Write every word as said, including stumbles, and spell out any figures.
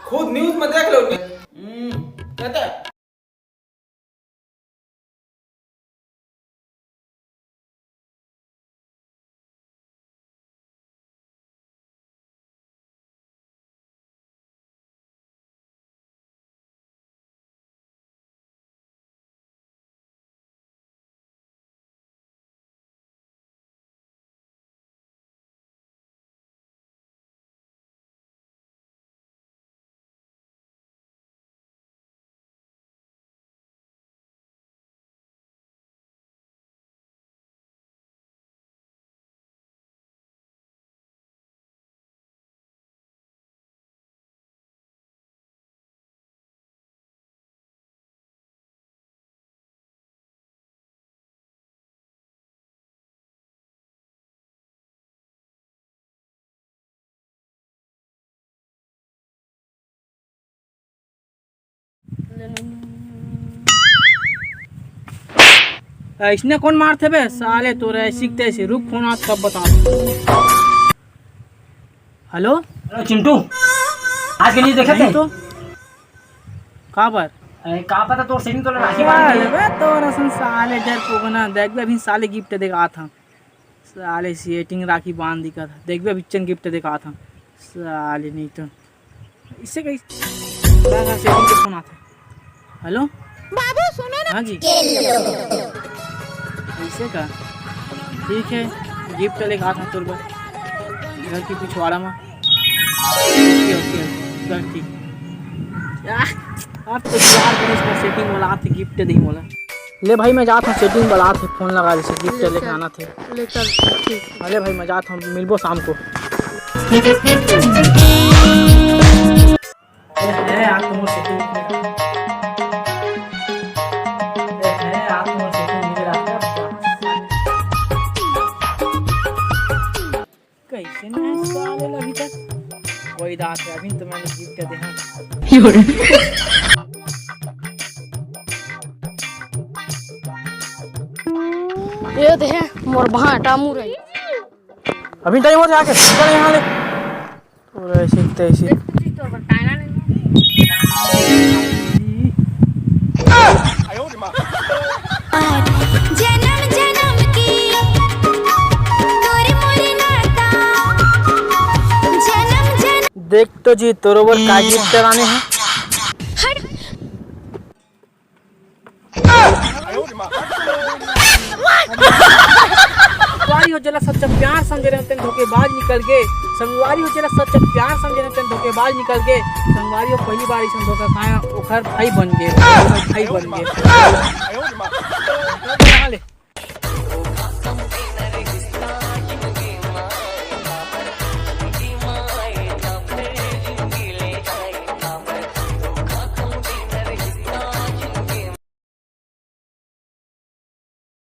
खुद न्यूज में देख लो। हम्म, कहते हैं। ऐसने कौन मारथे बे साले? तोरे ऐसी के तैसी। रुक, फोन आज कब बता। हेलो। हेलो चिंटू, आज के न्यूज देखे नहीं थे? तो का बर? अरे का पता, तोर सेटिंग तो राखी बांध अबे तोर असन साले डर को ना देख बे, अभी साले गिफ्ट देखात हंव। साले सेटिंग राखी बांध दिखत हे। देख बे, बिच्चन गिफ्ट देखात हंव। साले नहीं तो इससे कहीं लगा सेटिंग के फोन आथे। हेलो बाबू, सुनो ना। हाँ जी। ऐसे का? ठीक है, गिफ्ट लेके आत हंव तोर बर। घर के पिछवाड़ा में। ओके, ओके, ओके, चल ठीक। आह, अब तो जुगाड़ करिस का सेटिंग वाला आथे, गिफ्ट देही मोला। ले भाई, मैं जात हंव, सेटिंग वाला आथे, फोन लगा देथे, गिफ्ट ले लेके चल। आना थे। ले चल, ठीक। अरे भाई, मैं जात हंव, मिलबो शाम को। ए, ए, आ तो मोर सेटिंग। ए, ए, आ तो मोर सेटिंग मिले रास्ता। कैसे नहीं साले अभी तक? वही दांत है, अभी तो मैंने गिफ्ट दे हैं। ये दे मोर भांटा मुरई। अभी टाइम हो जाके चल यहाँ ले। पूरा ऐसे तैसे। जन्म जन्म की तोरे मोरे नाता, जन्म जन्म देख तो जी, तोरो बर का गिफ्ट लाने हैं। हट। संगवारी हो, जेला सच्चा प्यार समझे रहे तेन धोखेबाज निकल गे। संगवारी हो, जेला सच्चा प्यार समझे रहे तेन धोखेबाज निकल गे। संगवारी हो, पहली बार ऐसन धोखा खाया, ओखर भाई बन गे, ओखर भाई बन गे।